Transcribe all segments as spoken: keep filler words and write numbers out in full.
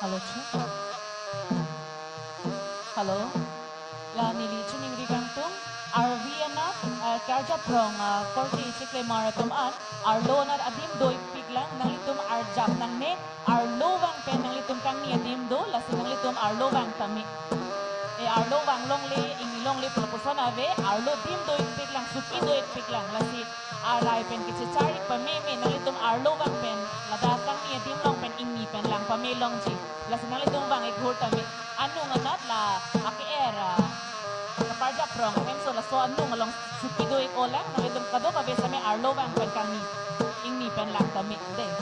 Hello, che. Hello. La neli choningri kangtung, arvi anat, ah, karjap rong, ah, korte chiklemar atum an, arlo anat adim do-ikpik lang, nanglitum arjap nangne, arlo vang pen nanglitum kangni adim do, lasi nanglitum arlo vang tame. E arlo vang longle, ingni longle pu lapuson ave, arlo dim do-ikpik lang, suki do-ikpik lang, lasi arai pen kechechar-ik pameme, nanglitum arlo vang pen, ladak kangni adim along pen ingni pen lang pame longji. Lasi nanglitum vang-ik hur tame. Anung anat la ake-er, ah, kaparjap rong hemso laso anung along suki do-ik-o lang, nanglitum kadokave same arlo vang pen kangni, ingni pen lang tame dei.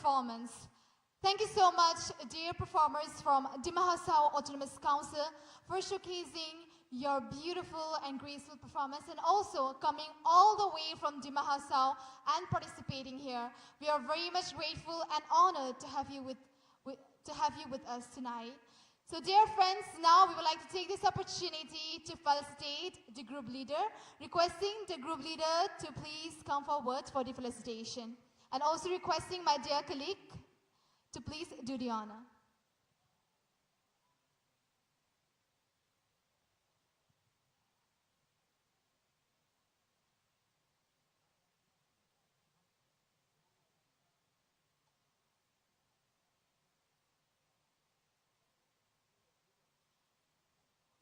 performance. Thank you so much, dear performers from Dima Hasao Autonomous Council, for showcasing your beautiful and graceful performance and also coming all the way from Dima Hasao and participating here. We are very much grateful and honored to have you with, with, to have you with us tonight. So, dear friends, now we would like to take this opportunity to felicitate the group leader, requesting the group leader to please come forward for the felicitation, and also requesting my dear colleague to please do the honor.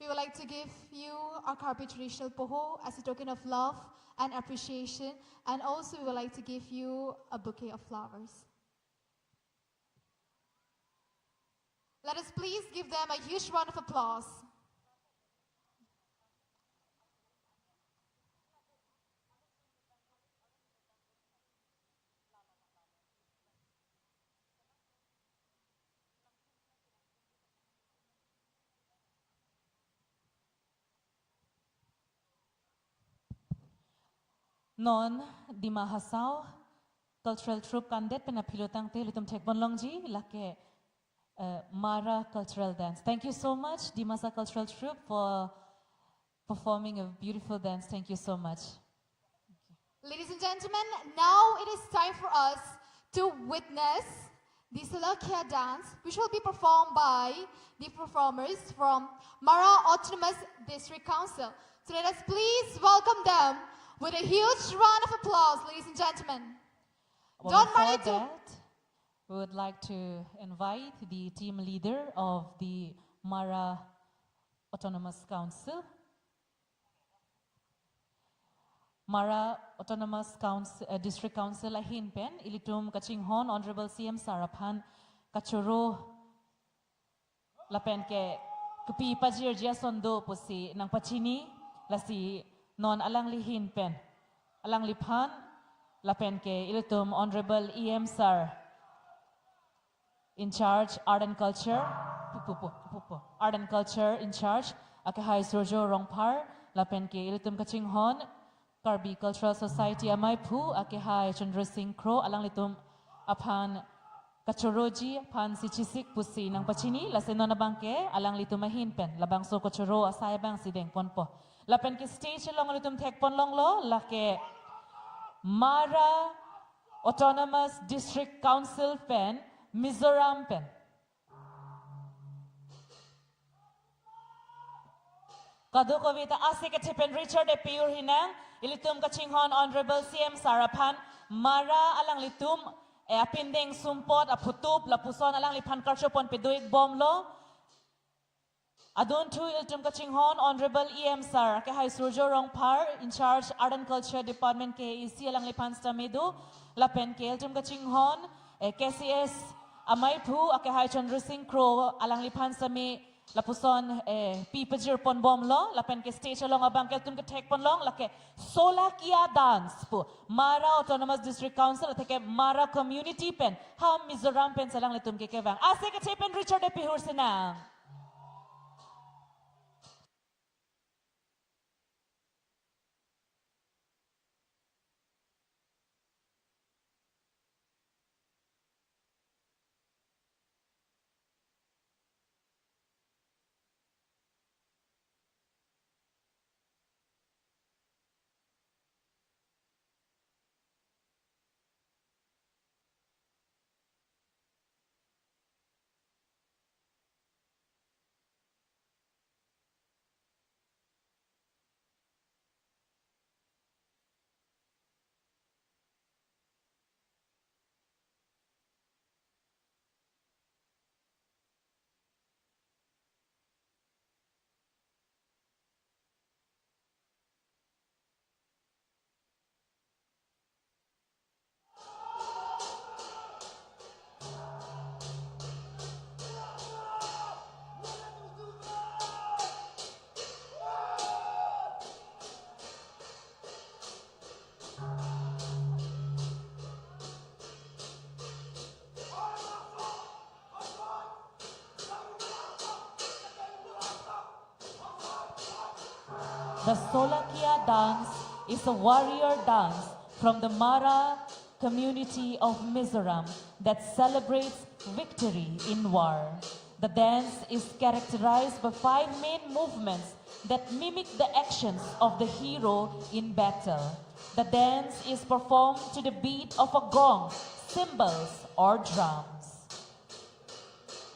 We would like to give you our Karbi traditional poho as a token of love and appreciation, and also we would like to give you a bouquet of flowers. Let us please give them a huge round of applause. Non Dima Hasao Cultural Troupe kandet pen aphi lo tangte ilitum thekpon longji, lake, eh, Mara Cultural Dance. Thank you so much, Dimasa Cultural Troupe, for performing a beautiful dance. Thank you so much. Ladies and gentlemen, now it is time for us to witness the Solakhia dance, which will be performed by the performers from Mara Autonomous District Council. So let us please welcome them with a huge round of applause, ladies and gentlemen. Well, don't before mind to that, we would like to invite the team leader of the Mara Autonomous Council. Mara Autonomous Council, eh, District Council ahin pen ilitum kachinghon Honorable C M Sir aphan kachoro lapen ke kepi pajirji ason do pusi nangpachini, lasi non alangli ahin pen alangliphan lapen ke ilitum Honorable E M Sir in charge Art and Culture, pu, pu, pu, pu, pu, Art and Culture in charge, akehai Surjo Rongphar, lapen ke ilitum kachinghon Karbi Cultural Society amaiphu, akehai Chandra Singh Kro, alanglitum aphan kachoroji aphan si chesik pusi nangpachini, lasi non abang ke alanglitum ahin pen labangso kachoro asai abang si dengponpo. Lapen ke stage along ilitum thekpon longlo, lake Mara Autonomous District Council pen, Mizoram pen. Kadokave ta ase kethe pen Richard e piyur hinang, ilitum kachinghon Honorable C M Sir aphan Mara alanglitum, eh, apindeng sumpot aphutup lapuson alangliphan karchopon pedoik bomlo. Adunthu ilitum kachinghon Honorable E M Sir, akehai Surjo Rongphar, in charge Art and Culture Department K A A C, alangliphan sitame do, lapen ke ilitum kachinghon, eh, K C S amaiphu, akehai Chandra Singh Kro, alangliphan sitame lapuson, eh, pi pajirpon bomlo, lapen ke stage along abang ke ilitum kethekpon long, lake Solakhia dance pu, Mara Autonomous District Council, atheke Mara community pen, ha Mizoram pen si alanglitum ke kevang. Ase kethe pen Richard e piyur sinang. The Solakia dance is a warrior dance from the Mara community of Mizoram that celebrates victory in war. The dance is characterized by five main movements that mimic the actions of the hero in battle. The dance is performed to the beat of a gong, cymbals, or drums.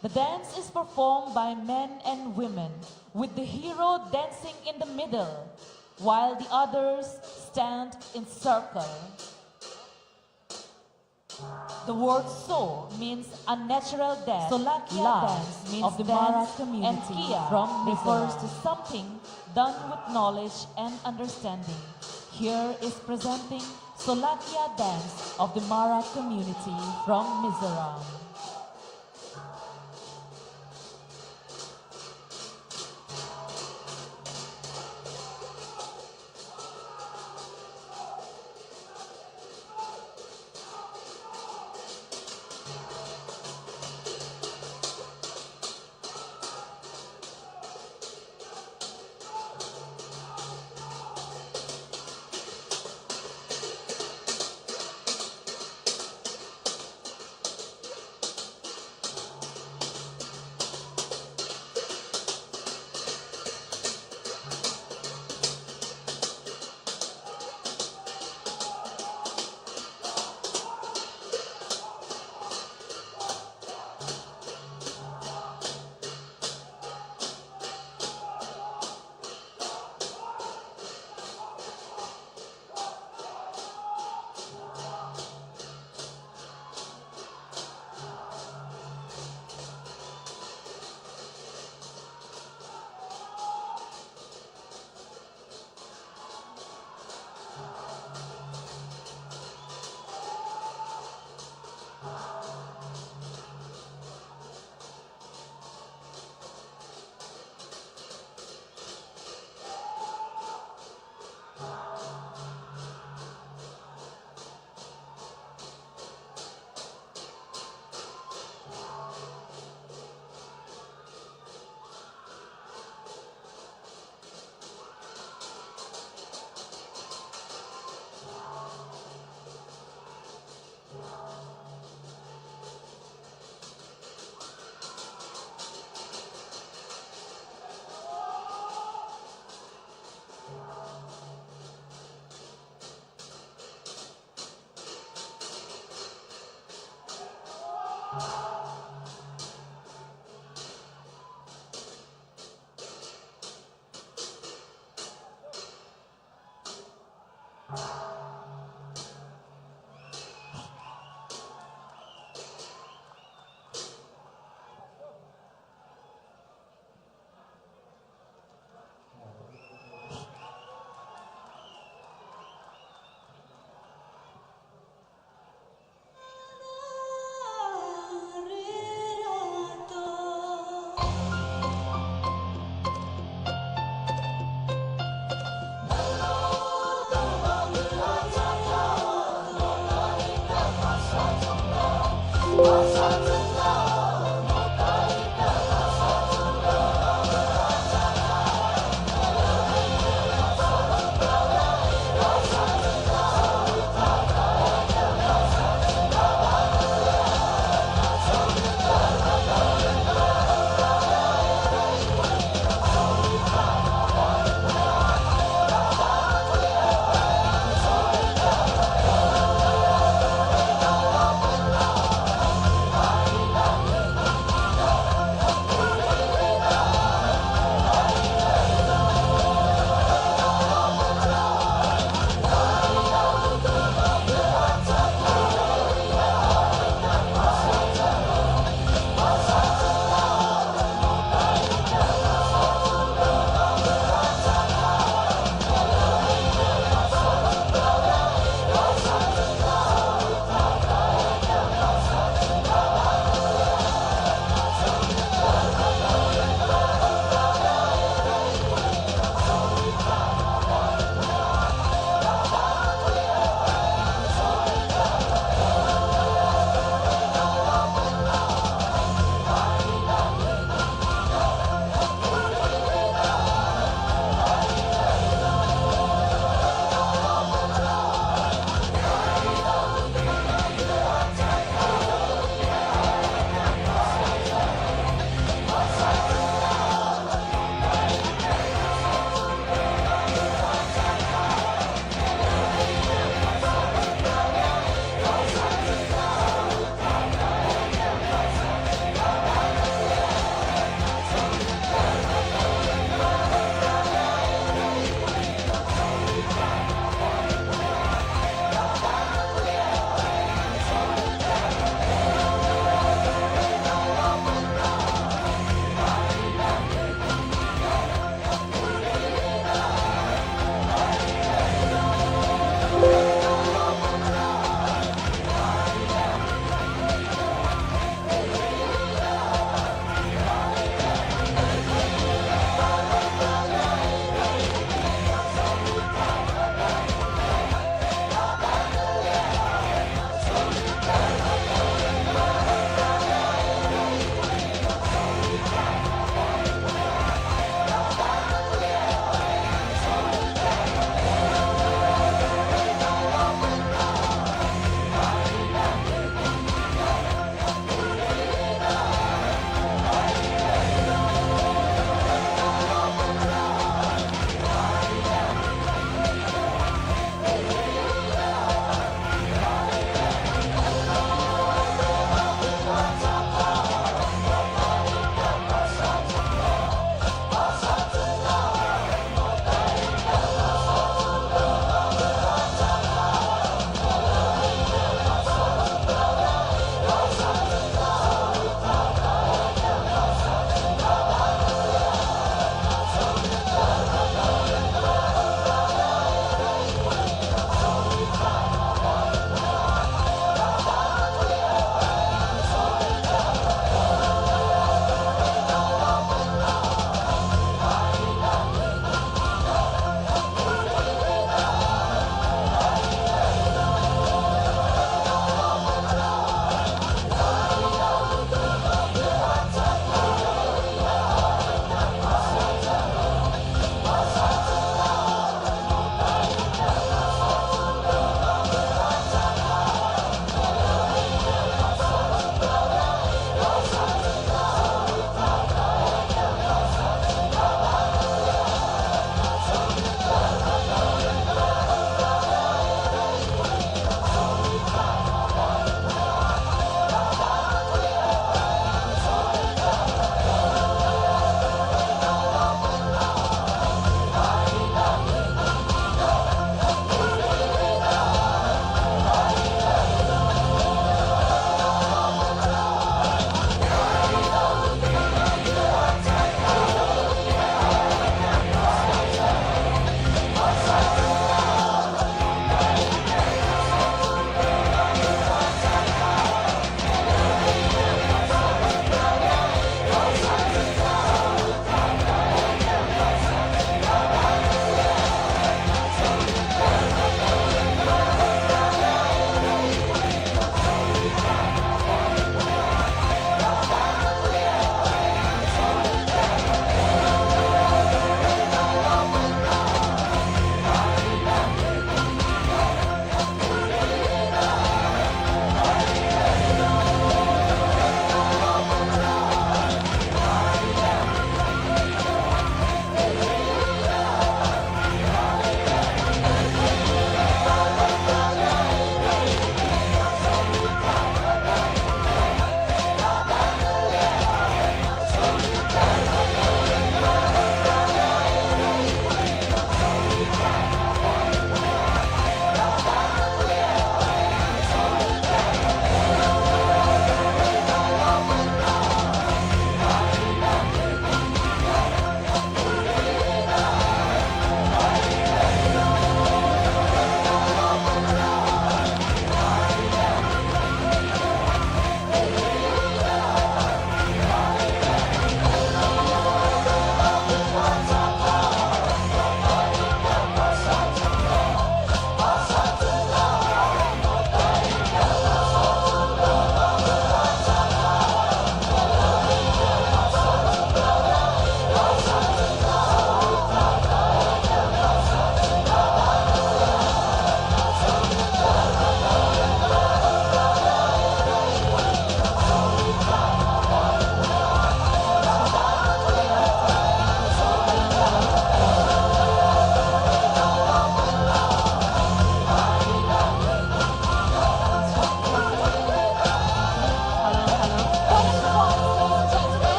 The dance is performed by men and women, with the hero dancing in the middle, while the others stand in circle. The word so means a natural death. Solakia dance means of the Mara community and kia from refers to something done with knowledge and understanding. Here is presenting Solakia dance of the Mara community from Mizoram.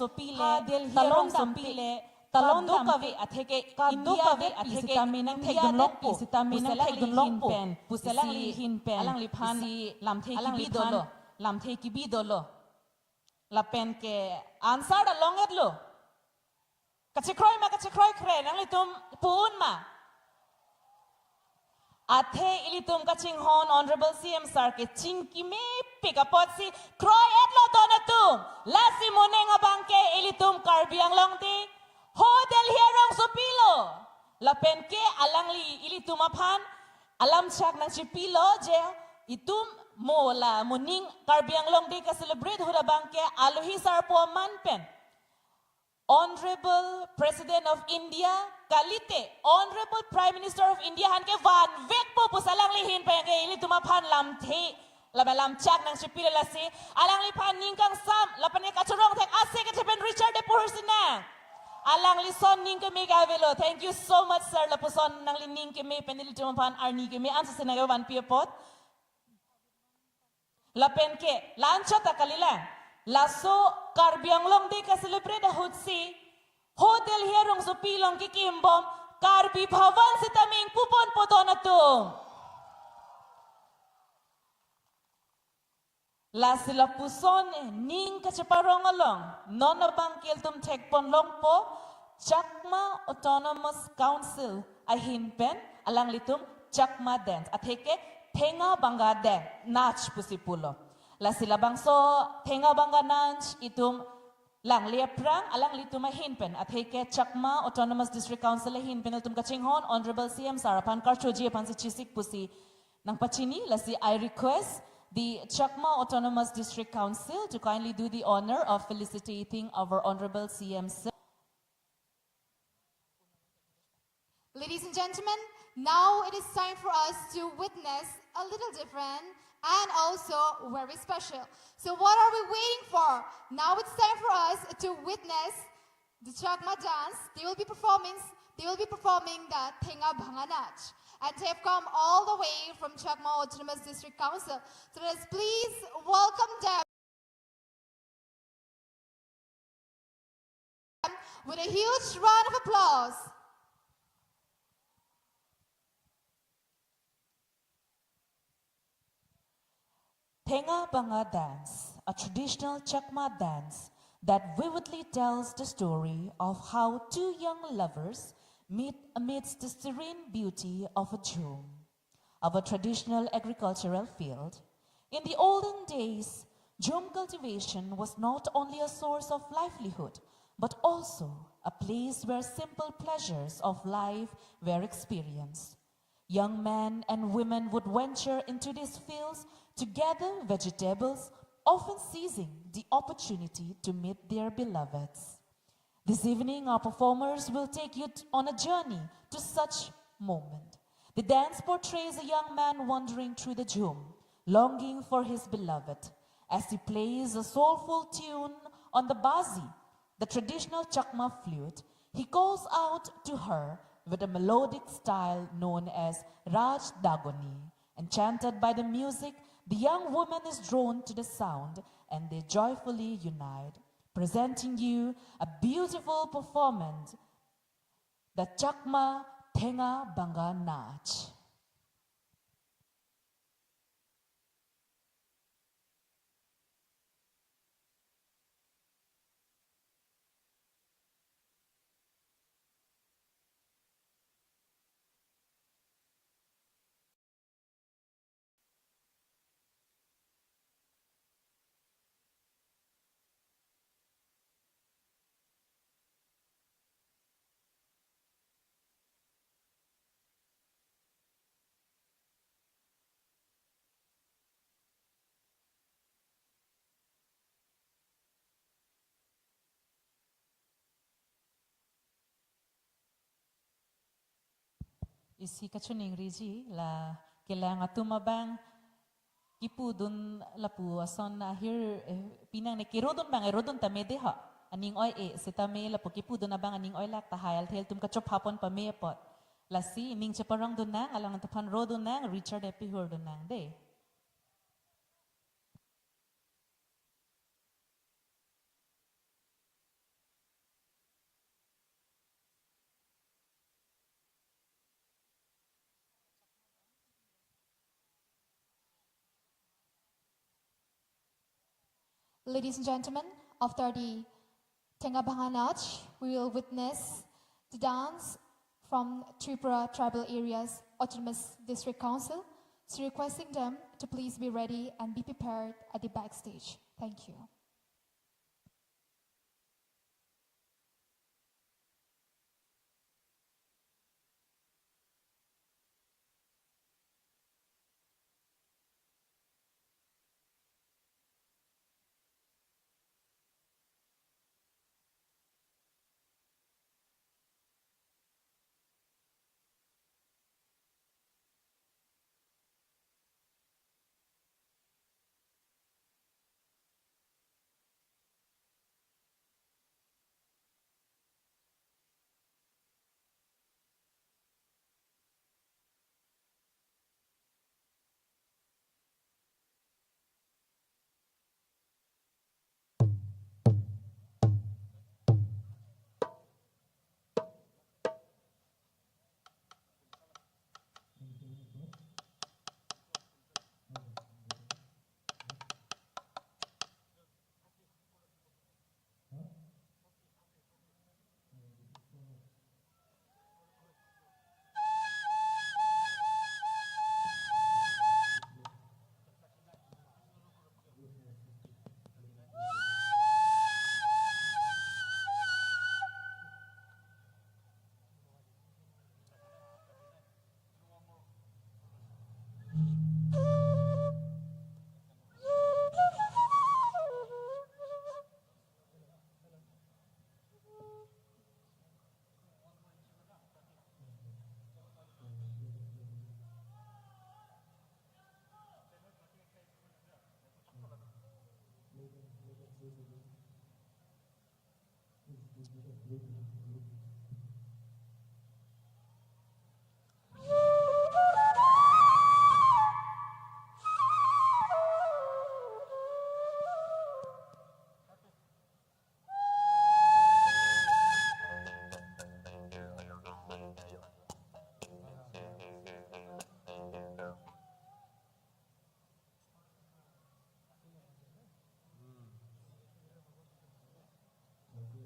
rongsopi le, ha Delhi talon rongsopi dampi le, talon kadokave dampi, atheke kadokave India ave atheke sitame nang India thekdun ave lokpo, sitame nang pusi alangli thekdun lokpo, hinpen, pusi alangli hinpen, alangliphan, pusi lamthe alangli kibi dolo, phan, lamthe kibi dolo. Lapen ke answer ta long-etlo. Kachekroi ma, kachekroi kre, nanglitum pu-un ma. Athe ilitum kachinghon Honorable C M sir ke chingki me pik apotsi kroi-etlo don atum. Lasi moning abangke ilitum Karbi Anglong Day ho Delhi arongsopi lo. Lapenke alangli ilitum aphan alam chak nangchipilo je itum mo la moning Karbi Anglong Day ka-celebrate ahut abangke alohi sarpo aman pen Honorable President of India, kalite Honorable Prime Minister of India aphan ke vanvekpo pusi alangli ahin pen ke ilitum aphan lamthe, lam, lam chak nangchipilo lasi. Alangliphan ning kangsam, lapen ke kachorong thek ase ke thepen Richard Depu Hursing nang. Alangli ason ning keme ke avelo. Thank you so much, sir. Lapuson nangli ning keme pen ilitum aphan arni keme ansi nangkevanpi apot. Lapenke, la-anchot ta kalilang. Laso Karbi Anglong Day ka-celebrate ahutsi ho Delhi arongsopi along kekimbom Karbi Bhavan sitame ingpuponpo don atum. Lasi lapuson ning kacheparong along non abangke ilitum thekpon longpo Chakma Autonomous Council ahin pen alanglitum Chakma dance, atheke Thenga Banga dan-, nach pusi pulo. Lasi labangso Thenga Banga nach itum langle aphrang alanglitum ahin pen, atheke Chakma Autonomous District Council ahin pen ilitum kachinghon Honorable C M sir aphan karchoji aphansi chesik pusi nangpachini. Lasi I request the Chakma Autonomous District Council to kindly do the honor of felicitating our Honorable C M sir. Ladies and gentlemen, now it is time for us to witness a little different and also very special. So what are we waiting for? Now it's time for us to witness the Chakma dance. They will be performing, they will be performing the Thenga Banga Nach. And they have come all the way from Chakma Autonomous District Council. So let us please welcome them with a huge round of applause. Thenga Banga dance, a traditional Chakma dance that vividly tells the story of how two young lovers meet amidst the serene beauty of a jhum, our traditional agricultural field. In the olden days, jhum cultivation was not only a source of livelihood, but also a place where simple pleasures of life were experienced. Young men and women would venture into these fields to gather vegetables, often seizing the opportunity to meet their beloveds. This evening, our performers will take you t-, on a journey to such moment. The dance portrays a young man wandering through the jhum, longing for his beloved. As he plays a soulful tune on the bazi, the traditional Chakma flute, he calls out to her with a melodic style known as Raj Dagoni. Enchanted by the music, the young woman is drawn to the sound and they joyfully unite, presenting you a beautiful performance, the Chakma Thenga Banga Nach. Isi kachiningriji la kelang atum abang kipudun lapu ason ahir, eh, pinang ne kerodun abang, eh, rodun tame dei ho. Aning oi-e sitame lapu kipudun abang aning oilak tahai, althel atum kachopha pon pame apot. Lasi ning cheparongdun nang, alanglitum aphan rodun nang, Richard epi hurdun nang dei. Ladies and gentlemen, after the Thenga Banga Nach, we will witness the dance from Tripura Tribal Areas Autonomous District Council. So requesting them to please be ready and be prepared at the backstage. Thank you.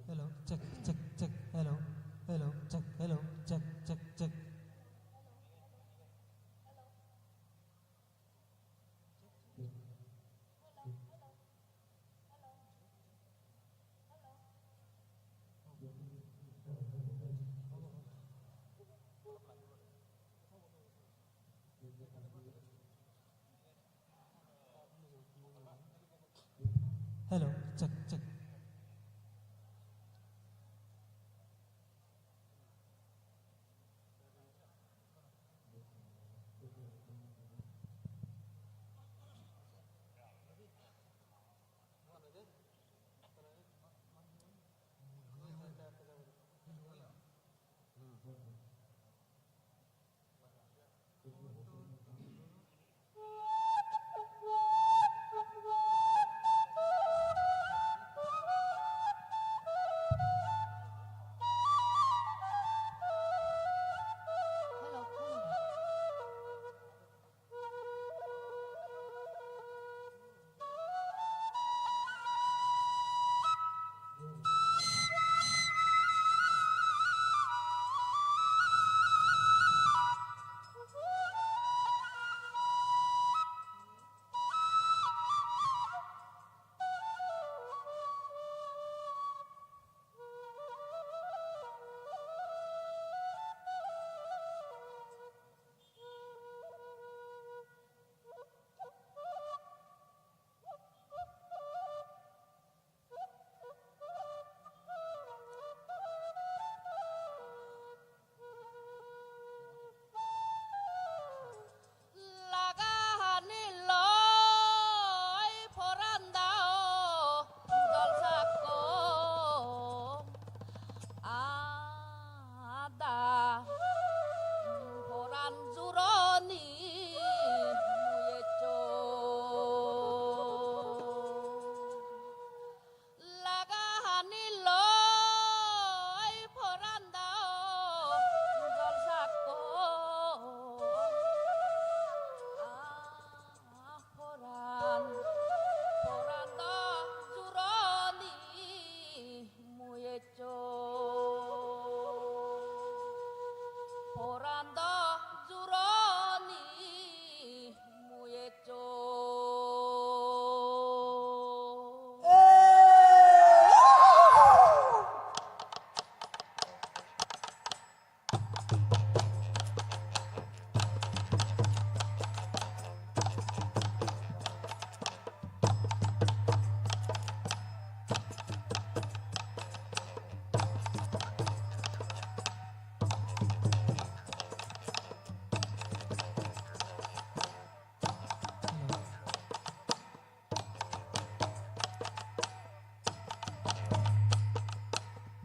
Hello, check, check, check. Hello, hello, check, hello, check, check, check. Hello, check, check. Laga hani loi phoran do jolsako. Ada phoran juroni muyecho. Laga hani loi phoran do jolsako. Ah, phoran, phoran do juroni muyecho. Phoran do juroni muyecho.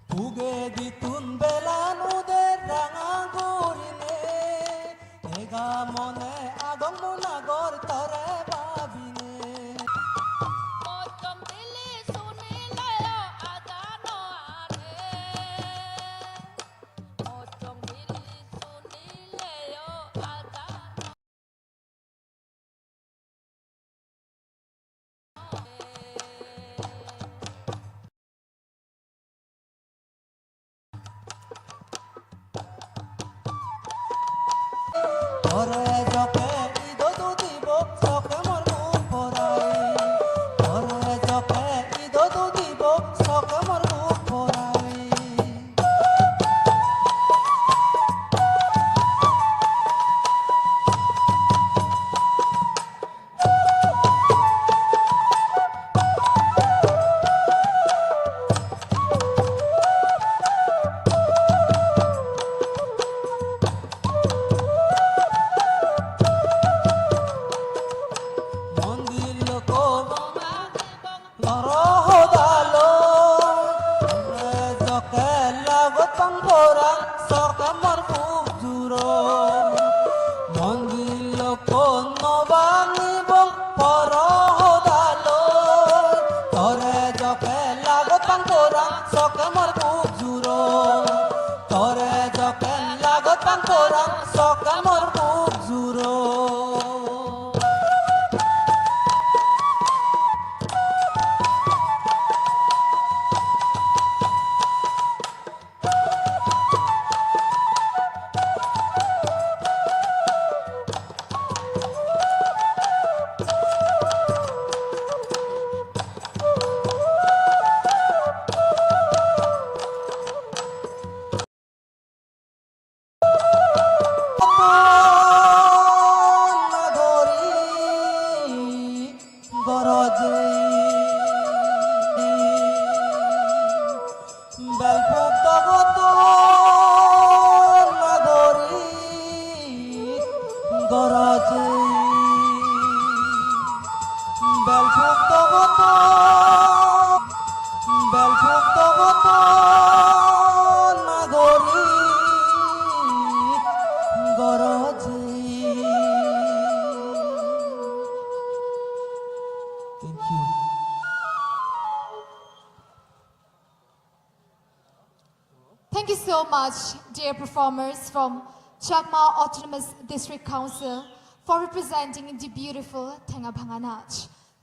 Puge ditun belan uder rang agurine, ega mone agong munagor tore babine. Ore joke ido dudi bo, soke mor buk porai. Ore joke ido dudi bo, soke mor buk porai. Mondir lo ko Loro hodalo, joke lagot pangpora, soke mor buk juro. Mondir lo ko nobang ibong poro hodalo, tore joke lagot pangpora, soke mor buk juro. Tore joke lagot pangpora, soke mor buk juro. Belpuk togoto, belpuk togoto, nagori, goroji. Thank you. Thank you so much, dear performers from Chakma Autonomous District Council, for representing the beautiful Thengabhanga Nach.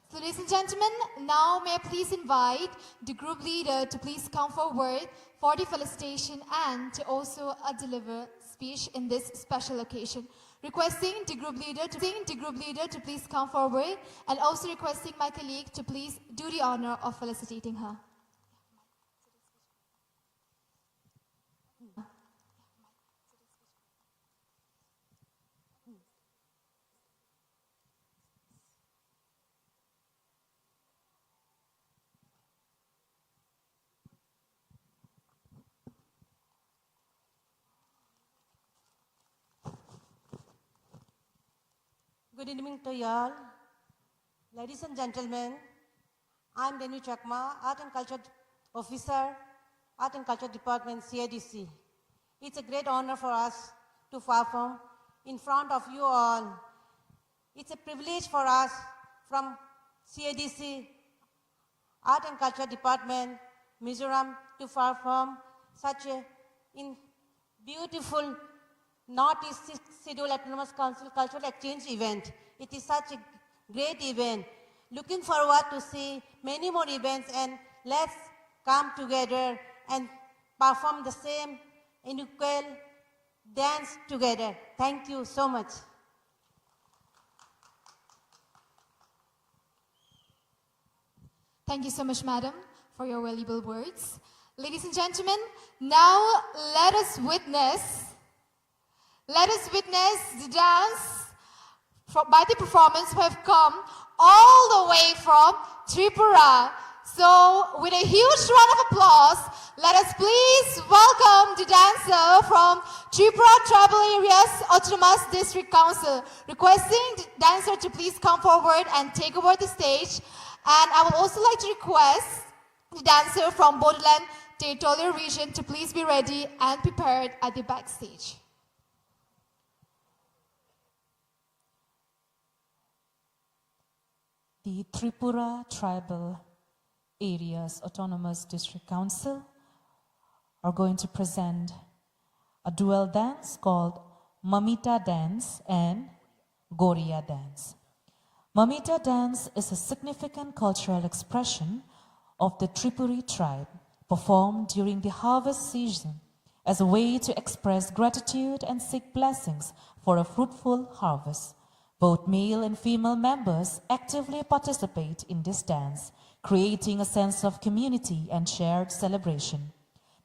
So, ladies and gentlemen, now may I please invite the group leader to please come forward for the felicitation and to also, uh, deliver speech in this special occasion. Requesting the group leader to, the group leader to please come forward and also requesting my colleague to please do the honor of felicitating her. Good evening to you all. Ladies and gentlemen, I'm Renu Chakma, Art and Culture Officer, Art and Culture Department, C A D C. It's a great honor for us to perform in front of you all. It's a privilege for us from C A D C Art and Culture Department, Mizoram, to perform such a in beautiful North East Sixth Schedule Autonomous Council cultural exchange event. It is such a great event. Looking forward to see many more events, and let's come together and perform the same unequal dance together. Thank you so much. Thank you so much, madam, for your valuable words. Ladies and gentlemen, now let us witness Let us witness the dance fro- by the performance who have come all the way from Tripura. So, with a huge round of applause, let us please welcome the dancer from Tripura Tribal Areas Autonomous District Council. Requesting the dancer to please come forward and take over the stage. And I would also like to request the dancer from Bodoland Territorial Region to please be ready and prepared at the backstage. The Tripura Tribal Areas Autonomous District Council are going to present a dual dance called Mamita dance and Goria dance. Mamita dance is a significant cultural expression of the Tripuri tribe, performed during the harvest season as a way to express gratitude and seek blessings for a fruitful harvest. Both male and female members actively participate in this dance, creating a sense of community and shared celebration.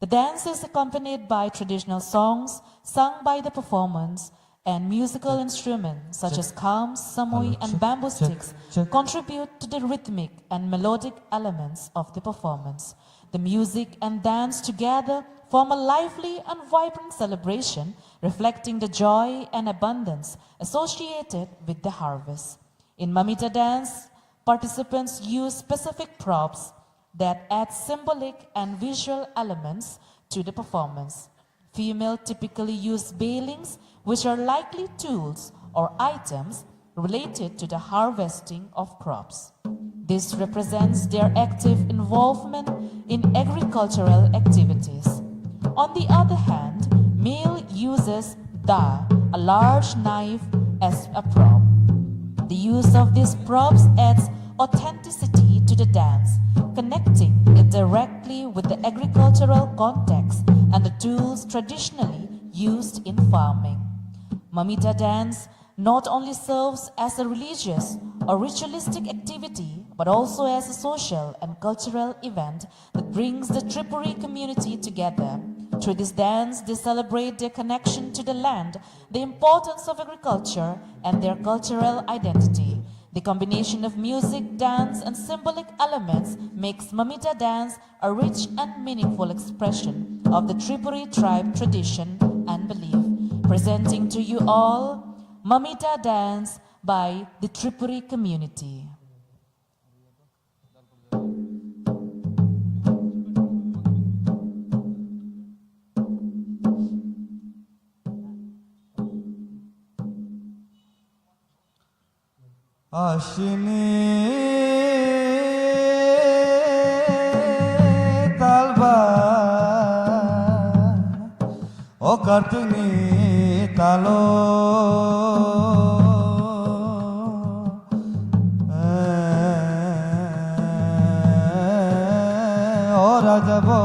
The dance is accompanied by traditional songs sung by the performers and musical instruments such as kham, samui, and bamboo sticks contribute to the rhythmic and melodic elements of the performance. The music and dance together form a lively and vibrant celebration, reflecting the joy and abundance associated with the harvest. In Mamita dance, participants use specific props that add symbolic and visual elements to the performance. Female typically use belings, which are likely tools or items related to the harvesting of crops. This represents their active involvement in agricultural activities. On the other hand, male uses da, a large knife, as a prop. The use of these props adds authenticity to the dance, connecting it directly with the agricultural context and the tools traditionally used in farming. Mamita dance not only serves as a religious or ritualistic activity, but also as a social and cultural event that brings the Tripuri community together. Through this dance, they celebrate their connection to the land, the importance of agriculture, and their cultural identity. The combination of music, dance, and symbolic elements makes Mamita dance a rich and meaningful expression of the Tripuri tribe tradition and belief. Presenting to you all, Mamita dance by the Tripuri community. Ashini talba, o Kartini talo, eh, o Rajabo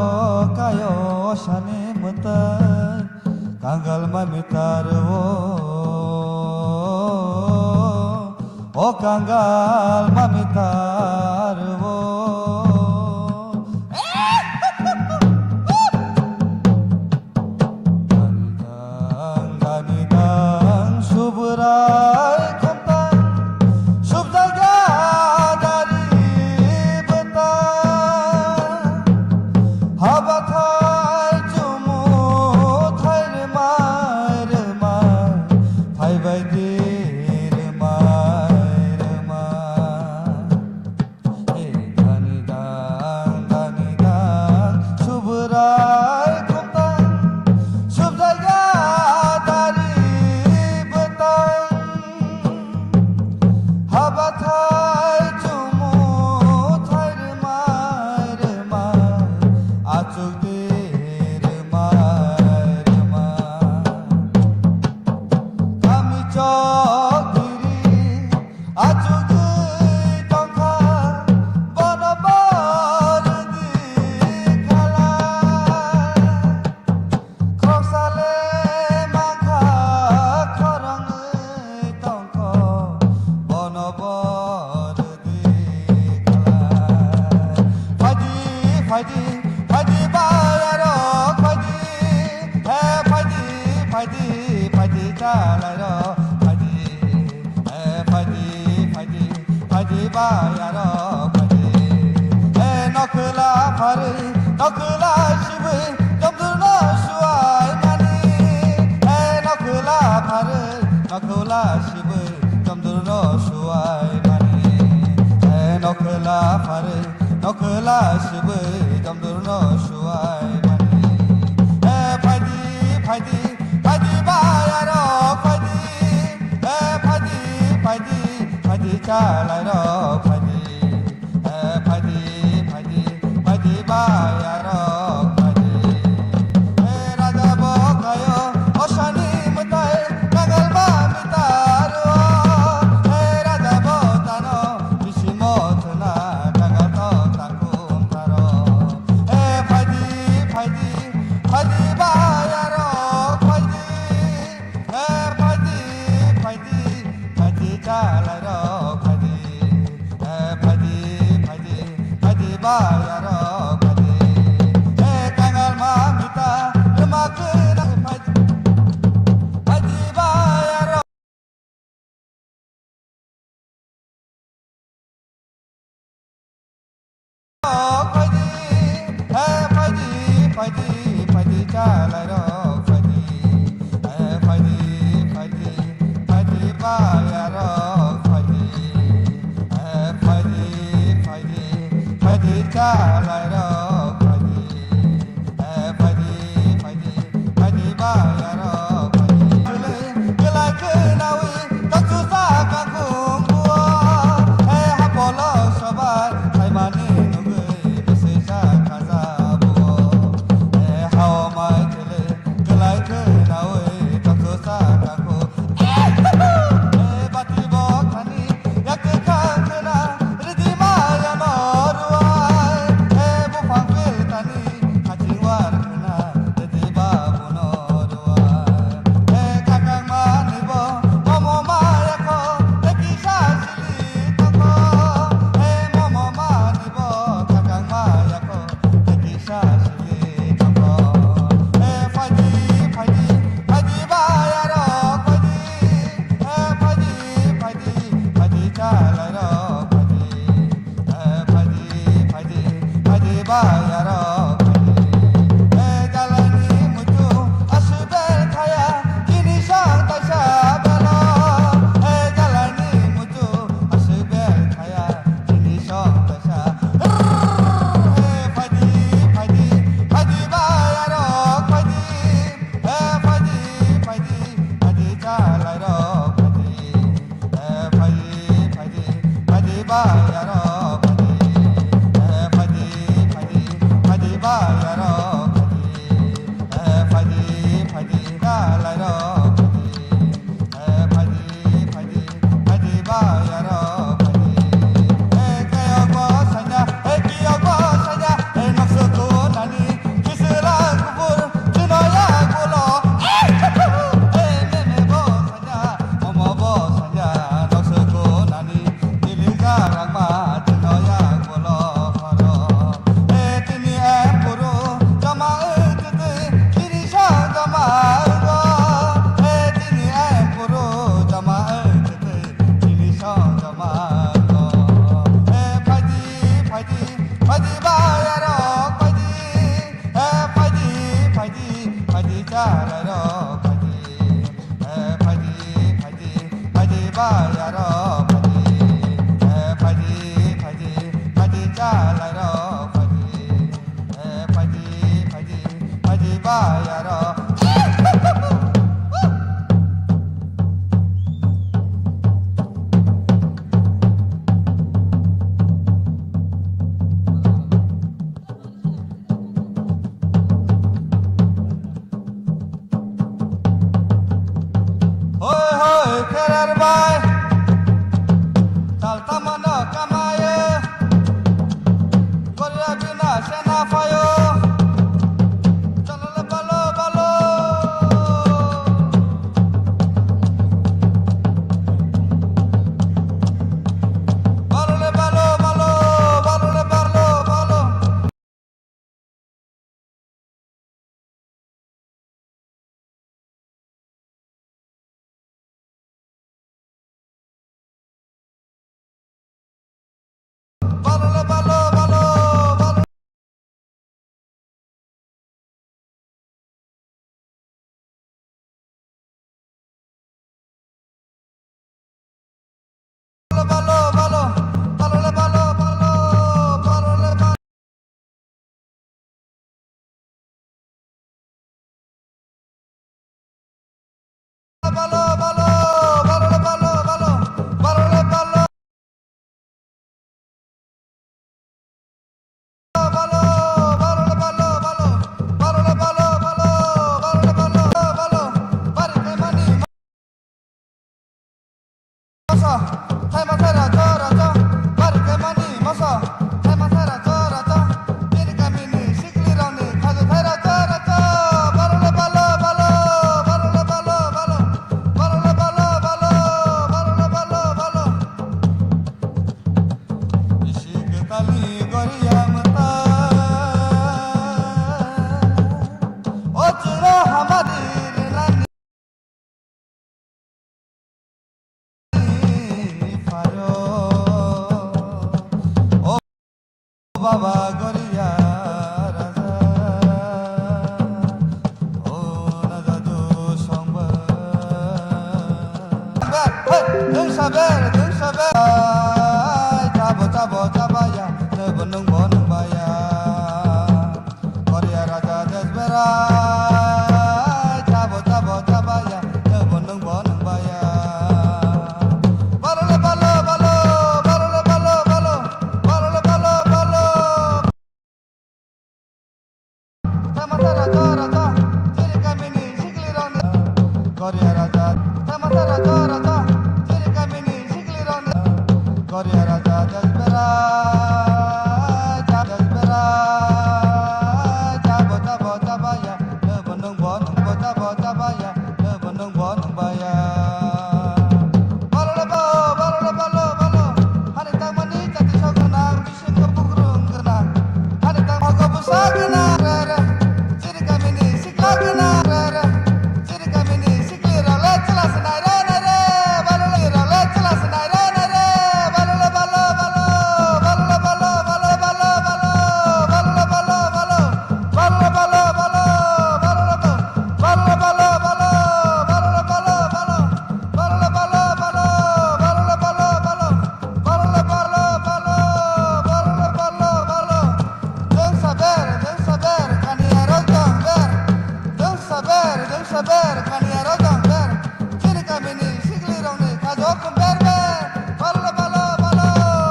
kayo sani mutai, kangal mamitar wo. O kangal mamitar wo. Ganidang, ganidang, subrai khomtang, subjaga dari betang. Habathai chumu thai remai remai, thai bai di remai remai. La sibui jamdur no suai mani. Eh, phaidi, phaidi, phaidi bai arok phaidi. Eh, phaidi, phaidi, phaidi chalai rok phaidi. Eh, phaidi, phaidi, phaidi bai arok phaidi. Eh, raja bo kayo, osani mutai, kangal ba mitaru. Eh, raja bo tano, bisimo tuna, kangal to takum taro. Eh, phaidi, phaidi, phaidi bai arok phaidi. Eh, phaidi, phaidi, phaidi chalai rok phaidi. Eh, phaidi, phaidi, phaidi bai arok phaidi. Eh, kangal ma mita, lema kena phaidi. Phaidi bai arok phaidi, eh, phaidi, phaidi, phaidi chalai rok phaidi, eh, phaidi, phaidi, phaidi bai arok phaidi, eh, phaidi, phaidi, phaidi chalai rok phaidi, eh, phaidi, phaidi, phaidi bai arok phaidi. Chule, kelai kenawi, kachusa kakung buo. Eh, hapolo sobai, hai mani nungui, besi sa kaja buo. Eh, hao mai chule, kelai kenawi, kachusa kakung. Eh, bati bo thani, yak kekang kena, ridi maya no ruai. Eh, bupang pil thani, kachingwar kena, ridi babu no ruai. Eh, kakang mani bo, momo maya ko, teki sa sili toko. Eh, momo mani bo, kakang maya ko, teki sa sili toko. Eh, phaidi, phaidi, phaidi bai arok phaidi. Eh, phaidi, phaidi, phaidi chalai rok phaidi. Eh, phaidi, phaidi, phaidi bai arok phaidi. Eh, jalai ni muchu, asibel thaya, chini sang taisa belo. Eh, jalai ni muchu, asibel thaya, chini sang taisa. Eh, phaidi, phaidi, phaidi bai arok phaidi. Eh, phaidi, phaidi, phaidi chalai rok phaidi. Eh, phaidi, phaidi, phaidi bai arok phaidi. Eh, phaidi, phaidi, phaidi bai arok phaidi. Eh, phaidi, phaidi chalai rok phaidi. Eh, phaidi, phaidi, phaidi bai arok phaidi. Eh, keyok bo sanya, eh, keyok bo sanya, eh, nokso ko nani, kisela kubur, chinoya kulo. Eh, eh, meme bo sanya, momo bo sanya, nokso ko nani, ili garang ma, chinoya kulo horo. Eh, chini em puru, jama eh, tete, chini sa jama eh, go. Eh, chini em puru, jama eh, tete, chini sa jama eh, go. Eh, phaidi, phaidi, phaidi bai arok phaidi. Eh, phaidi, phaidi, phaidi chalai rok phaidi. Eh, phaidi, phaidi, phaidi bai arok phaidi. Eh, phaidi, phaidi, phaidi chalai rok phaidi. Eh, phaidi, phaidi, phaidi bai arok. Hoi, hoi, kerar bai. Tal tamano kamaye. Korea bina sena payo. Chalo le balo, balo. Saber, dun saber. Ai, chabo, chabo, chabaya, nebo nungbo nungbaya. Korea Raja Desbera. Ai, chabo, chabo, chabaya, nebo nungbo nungbaya. Balo le balo, balo, balo le balo, balo, balo le balo, balo. Thamatha raja, raja, chiri kamini, sikli rong. Korea Raja, thamatha raja, raja, chiri kamini, sikli rong. Korea Raja, Desbera, Desbera, chabo, chabo, chabaya, nebo nungbo, nungbo, chabo, chabaya, nebo nungbo, nungbaya. Balo le balo, balo le balo, balo. Hani tangmani, chati sokunang, Sing kepukrung kena. Hari tang mogo busa kena, re, re. Chiri kamini sikla kena, re, re. Chiri kamini sikli rale chala senai, re, re, re. Balo le rale chala senai, re, re, re. Balo le balo, balo. Balo le balo, balo, balo, balo. Balo le balo, balo, balo. Balo le balo, balo. Balo le balo, balo. Balo le balo, balo. Balo le balo, balo. Balo le balo, balo. Balo le balo, balo, balo le balo, balo. Deng saber, deng saber, kani arojang ber. Deng saber, deng saber, kani arojang ber. Chiri kamini, sikli rongni, kajo kum ber ber. Balo le balo, balo,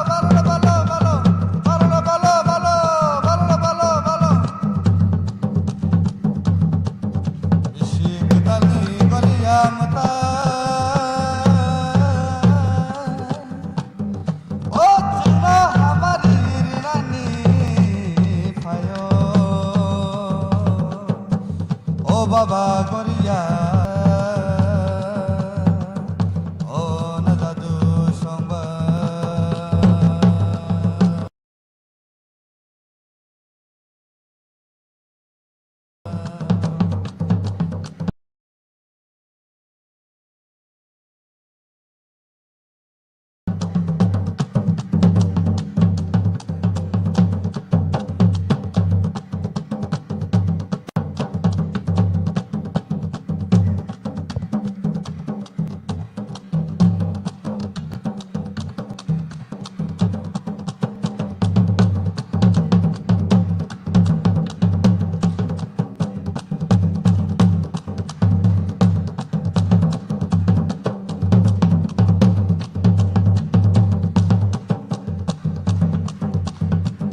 balo le balo, balo. Balo le balo, balo, balo le balo, balo. Isi kita ni goliam ta. O chingno hamari rinani phayo. O baba Korea, o na dadu songba.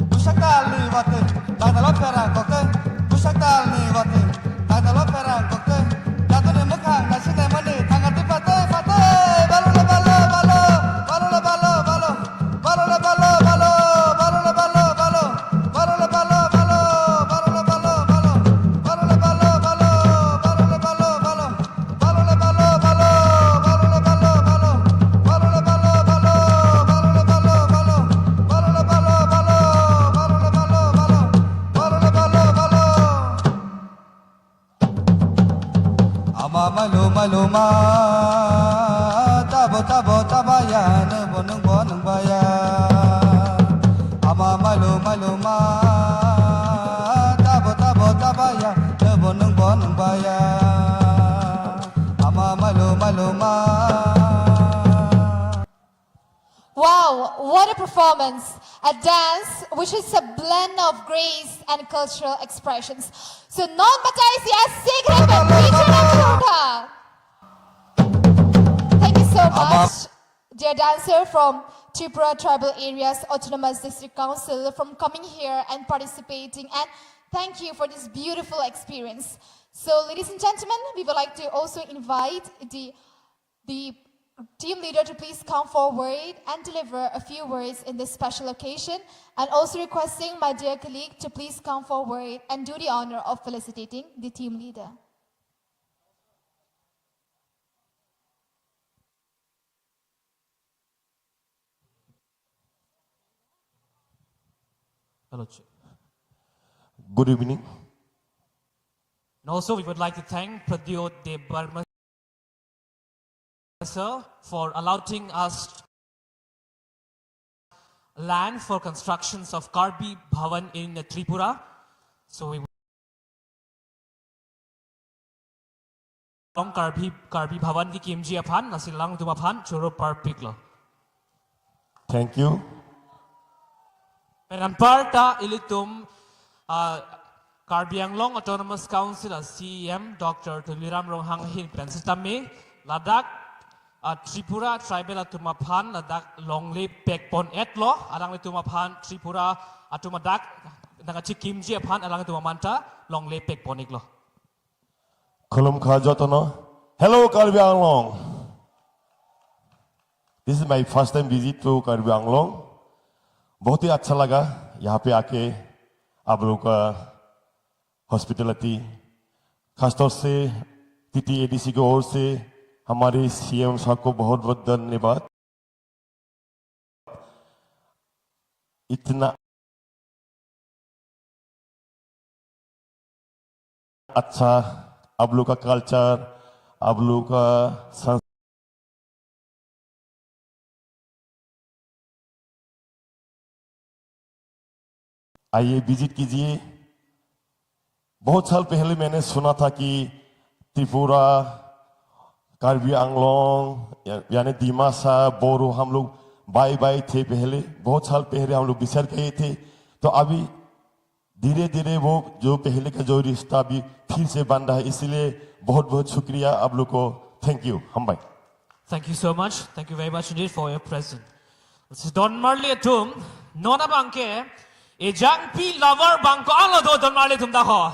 Bushakal ni wate, tadalo perang koke. Bushakal ni wate, tadalo perang koke. Jatu ni mukhang, nasi ni mani, tangati pate, pate. Balo le balo, balo. Balo le balo, balo. Balo le balo, balo. Balo le balo, balo. Balo le balo, balo. Balo le balo, balo. Balo le balo, balo. Balo le balo, balo. Balo le balo, balo, balo le balo, balo. Balo le balo, balo, balo le balo, balo. Balo le balo, balo, balo le balo, balo. Balo le balo, balo. Ama malu malu ma, tabo tabo tabaya, nebo nungbo nungbaya. Ama malu malu ma, tabo tabo tabaya, nebo nungbo nungbaya. Ama malu malu ma. Wow, what a performance! A dance which is a blend of grace and cultural expressions. So non batai isi asik rebe bichara kurda. Thank you so much, dear dancer from Tripura Tribal Areas Autonomous District Council, from coming here and participating. And thank you for this beautiful experience. So, ladies and gentlemen, we would like to also invite the the team leader to please come forward and deliver a few words in this special occasion, and also requesting my dear colleague to please come forward and do the honor of felicitating the team leader. Hello, ch-, good evening. And also, we would like to thank Pradyot Debbarma sir for allotting us land for constructions of Karbi Bhavan in Tripura. So we Karbi, Karbi Bhavan kekimji aphan, lasi alangtum aphan choro parpiklo. Thank you. Pen anparta ilitum, ah, Karbi Anglong Autonomous Council a C E M Doctor Tuliram Ronghang ahin pen sitame ladak, ah, Tripura tribal atum aphan ladak longle pekpon-etlo, alanglitum aphan Tripura atum adak nangkachekimji aphan alanglitum aphan ta longle pekpon-iklo. Khulumkha jotono. Hello, Karbi Anglong. This is my first time visit to Karbi Anglong. बहुत ही अच्छा लगा यहाँ पे आके आप लोगों का हॉस्पिटैलिटी, खासतौर से टीटीएडीसी की ओर से हमारे सीएम साहब को बहुत बहुत धन्यवाद। इतना अच्छा आप लोग का कल्चर, आप लोग का संस- आइए, विजिट कीजिए। बहुत साल पहले मैंने सुना था कि त्रिपुरा, कार्बी आंगलोंग, या-, यानी दिमासा, बोरो, हम लोग बाई बाई थे पहले, बहुत साल पहले हम लोग बिछड़ गए थे। तो अभी धीरे धीरे वो जो पहले का जो रिश्ता भी फिर से बन रहा है, इसीलिए बहुत बहुत शुक्रिया आप लोग को। Thank you, hambai. Thank you so much. Thank you very much indeed for your presence. Si donmarli atum, non abangke, ejangpi lover bang ko-anlo do donmarli atum dak ho.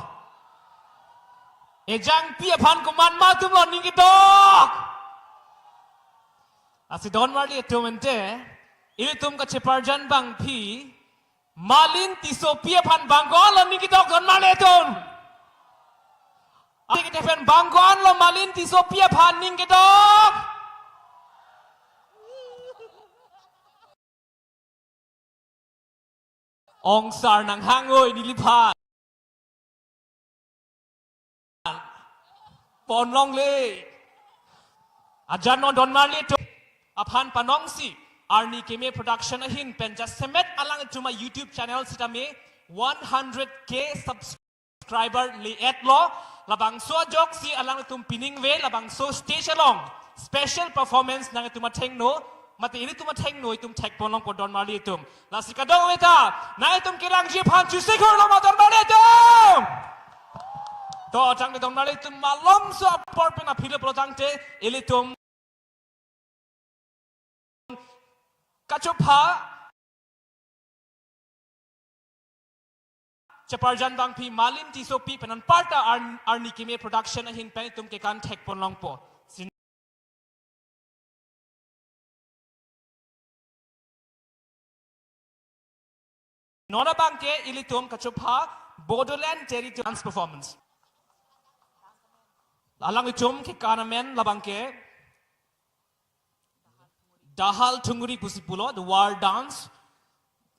Ejangpi aphan komat ma atumlo ning ketok. Lasi donmarli atum ante, ilitum kacheparjan abangpi, Malin Tissopi aphan bang ko-anlo ning ketok donmarli atum. Ante kete pen bang ko-anlo Malin Tissopi aphan ning ketok. Ongsar nanghangoi neliphan. Ponlongle. Ajan non donmarli atum aphan panongsi Arni Keme Production ahin pen jasemet alangtum a YouTube channel sitame one hundred K subscriber le-etlo. Labangso ajoksi alangtum pining ave, labangso stage along special performance nangtum athengno, mate ilitum athengno itum thekponlongpo donmarli atum. Lasi kadokave ta, nangtum kelangji aphan chusik-urlo ma donmarli atum. To, tangte donmarli atum malomso apor pen aphi le pulo tangte, ilitum kachopha cheparjan abangpi Malin Tissopi pen anparta Ar-, Arni Keme Production ahin pen itum kekan thekponlongpo. Sin- Non abangke ilitum kachopha Bodoland Territory Dance Performance. Alangtum kekan amen labangke Dahal Thungri pusi pulo, the war dance.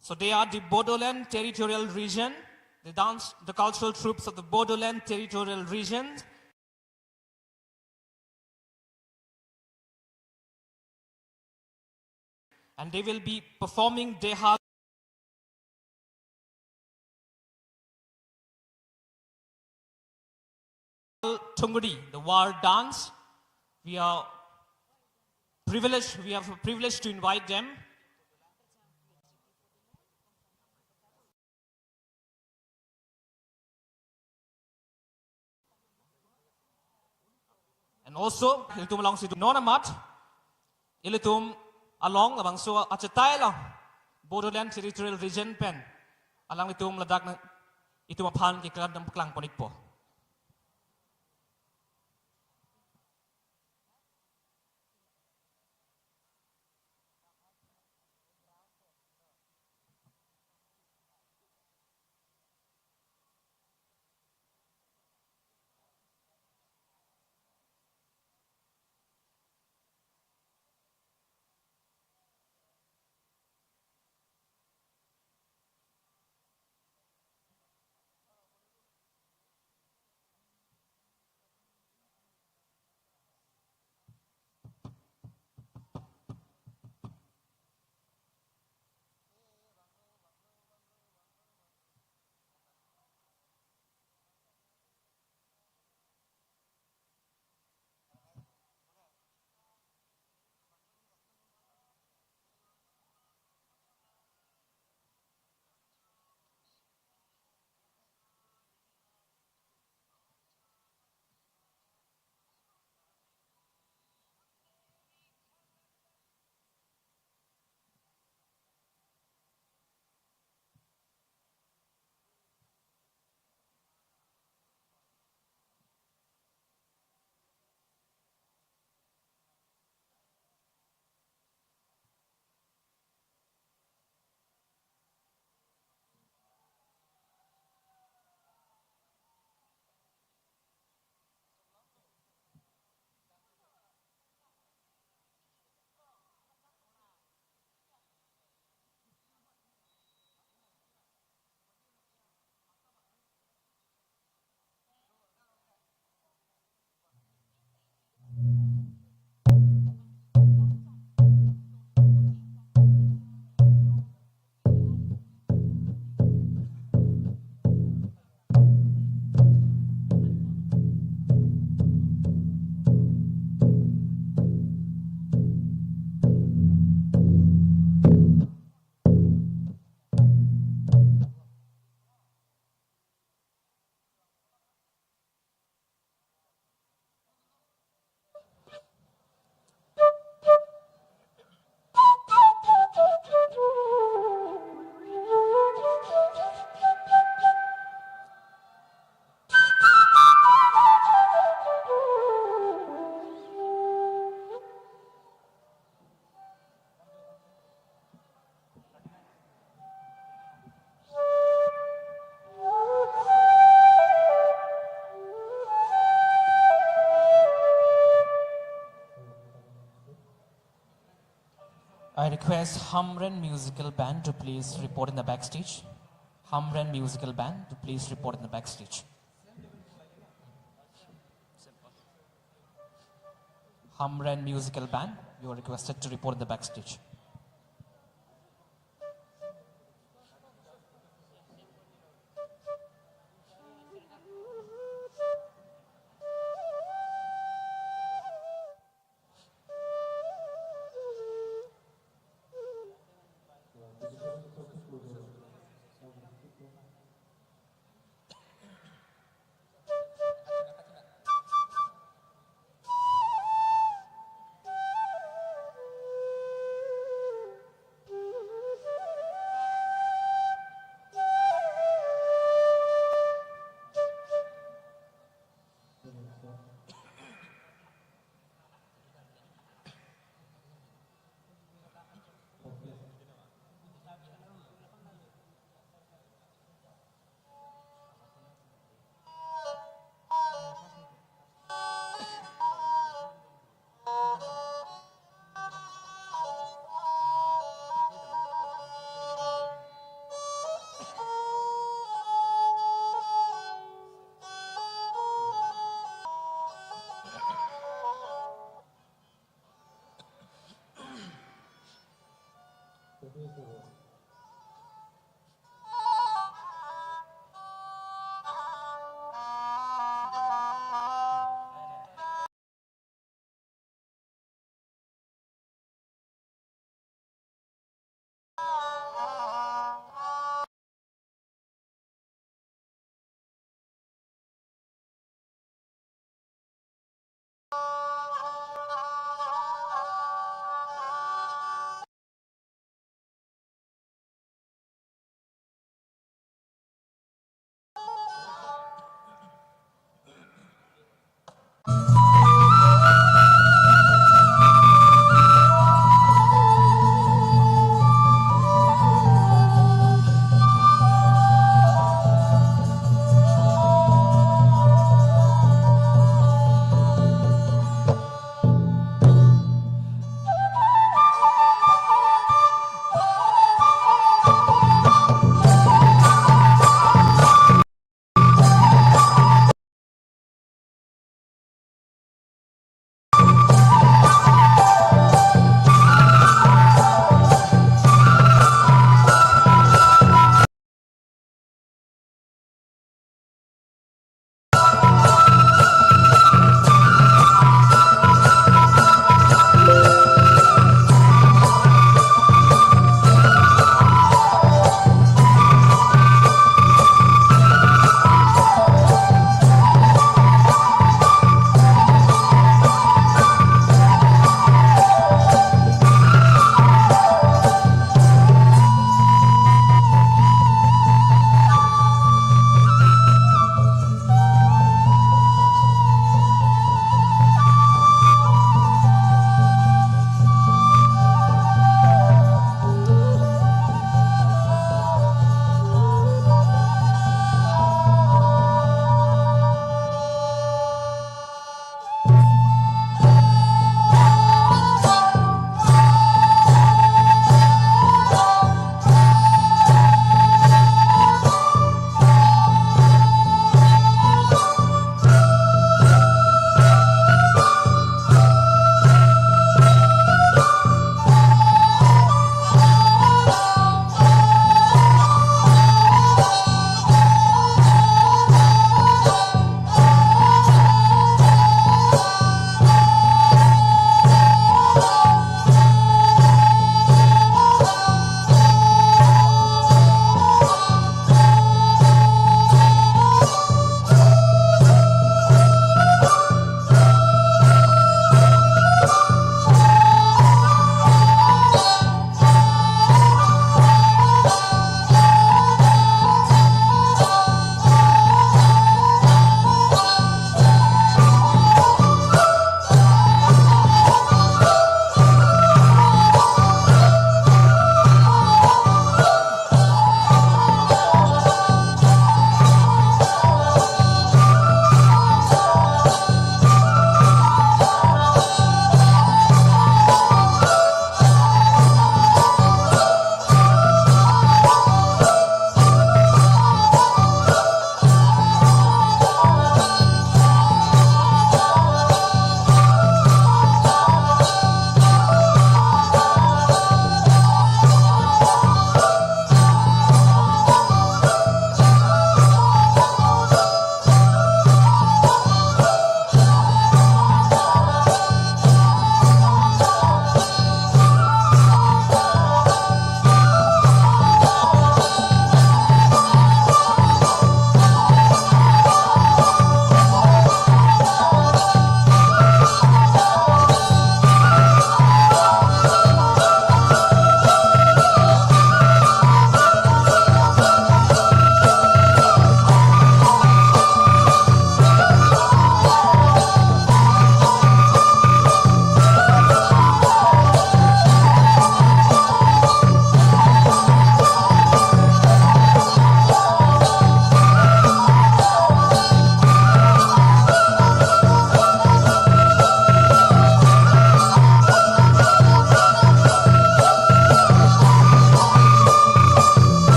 So they are the Bodoland Territorial Region, the dance, the cultural troupes of the Bodoland Territorial Region. And they will be performing Dehal Thungri, the war dance. We are privileged, we have a privilege to invite them. And also, ilitum alongsi non amat, ilitum along labangso achetai along, Bodoland Territorial Region pen, alanglitum ladak na, itum aphan kekan dam klangpon-ikpo. I request Hamren Musical Band to please report in the backstage. Hamren Musical Band to please report in the backstage. Hamren Musical Band, you are requested to report in the backstage.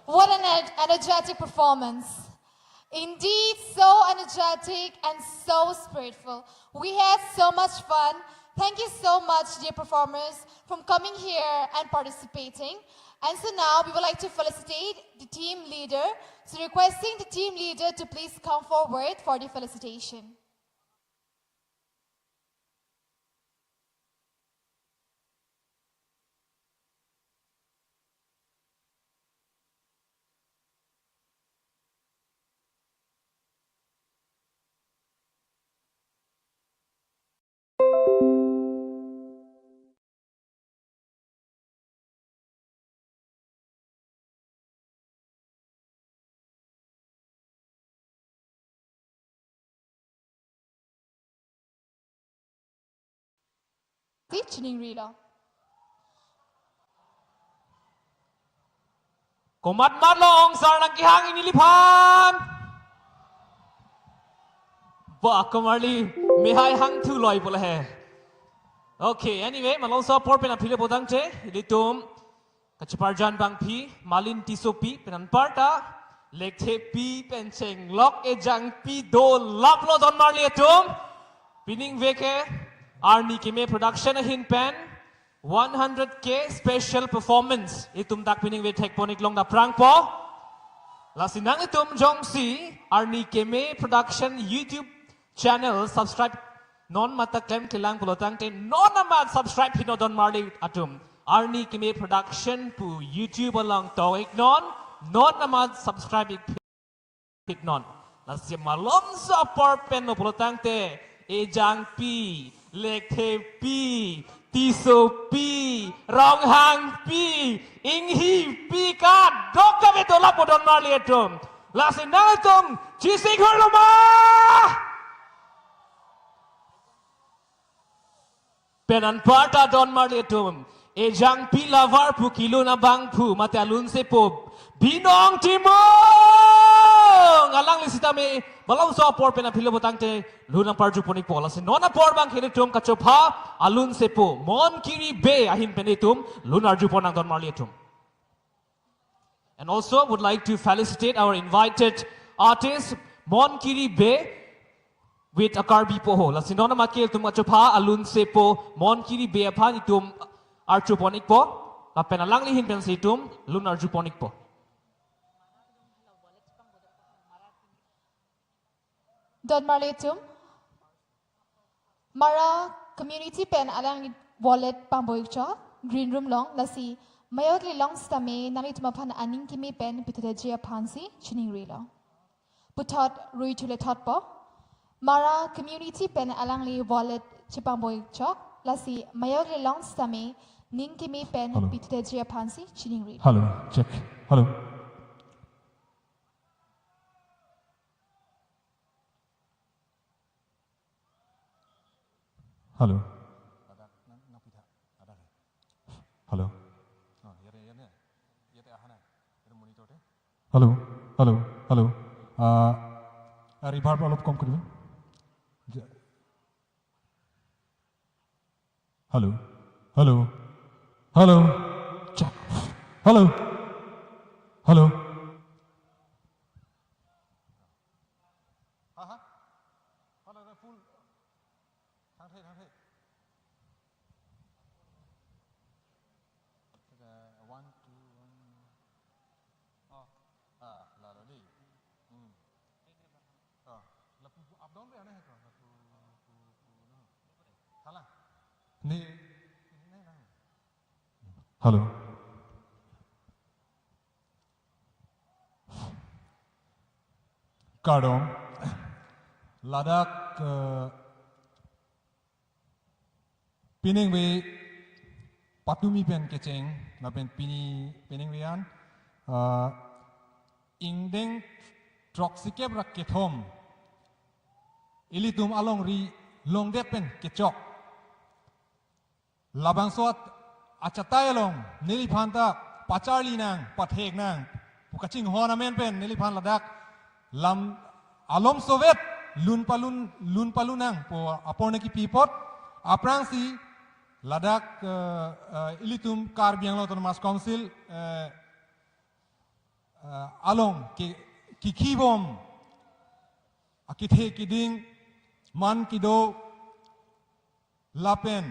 What an en- energetic performance. Indeed, so energetic and so spiritful. We had so much fun. Thank you so much, dear performers, from coming here and participating. And so now we would like to felicitate the team leader. So requesting the team leader to please come forward for the felicitation. Ti chiningrilo. Komat mat lo ong sar nangkehang neliphan. Ba komarli mehai hangthu loi pula he. Okay, anyway, malomso apor pen aphi le potangte, ilitum kacheparjan abangpi, Malin Tissopi, pen anparta, Lekthepi, pen chenglok ejangpi dolaplo donmarli atum. Pining veke, Arni Keme Production ahin pen, one hundred K special performance. Itum dak pining ve thekpon-ik long daprangpo. Lasi nanglitum jongsi Arni Keme Production YouTube channel subscribe non mata klemklelang pulotangte non amat subscribe hino donmarli atum. Arni Keme Production pu YouTube along to-iknon, non amat subscribe-ik phitnon. Lasi malomso apor pen lo pulotangte, ejangpi, Lekthepi, Tissopi, Ronghangpi, Inghipi kadokave dolappo donmarli atum. Lasi nangtum chesik hurlo ma? Pen anparta donmarli atum, ejangpi lover pu kelun abangphu mate alunsepo Binong Timung. Alangli sitame malomso apor pen aphi le potangte lun nangparjupon-ikpo. Lasi non apor abangke ilitum kachopha alunsepo Monkiri Bey ahin pen itum lun arjupon nang donmarli atum. And also would like to felicitate our invited artist, Monkiri Bey, with a Karbi poho. Lasi non amat ke ilitum kachopha alunsepo Monkiri Bey aphan itum arjupon-ikpo. Lapen alangli ahin pensi itum lun arjupon-ikpo. Donmarli atum, Mara community pen alangli wallet pangbo-ik chot, green room along, lasi mayok le long sitame nanglitum aphan aning keme pen pithuteji aphansi chiningrilo. Puthot rui thule thotpo. Mara community pen alangli wallet chepangbo-ik chot, lasi mayok le long sitame ning keme pen Hello. pithuteji aphansi chiningrilo. Hello, check. Hello. Hello. Hello. Hello. Hello. Hello. Uh, uh, reverb অলপ কম কৰিব। যে- Hello. Hello. Hello. Check. Hello. Hello. Ha, ha. Hello, full. Thangthe, thangthe. One, two, one. Oh. Ah, la, la, di. Hmm. Ah, la, pu, pu, up down pe ane hai ko, la, pu, pu, pu, no. Thala. Ni, ni, ni, ni. Hello. Kardom. Ladak, eh, pining ve patumi pen kecheng, lapen pini pining ve an, eh, ingdeng throksikep ra kethom, ilitum alongri longdet pen kechok. Labangso at-, achatai along, neliphan ta pacharli nang, pathek nang pu kachinghon amen pen, neliphan ladak lam alom sovet lun palun, lun palun nang pu apor ne kipi apot, aphrangsi ladak, eh, eh, ilitum Karbi Anglong Autonomous Council, eh, uh, along ke, kikhibom akethe keding man kedo lapen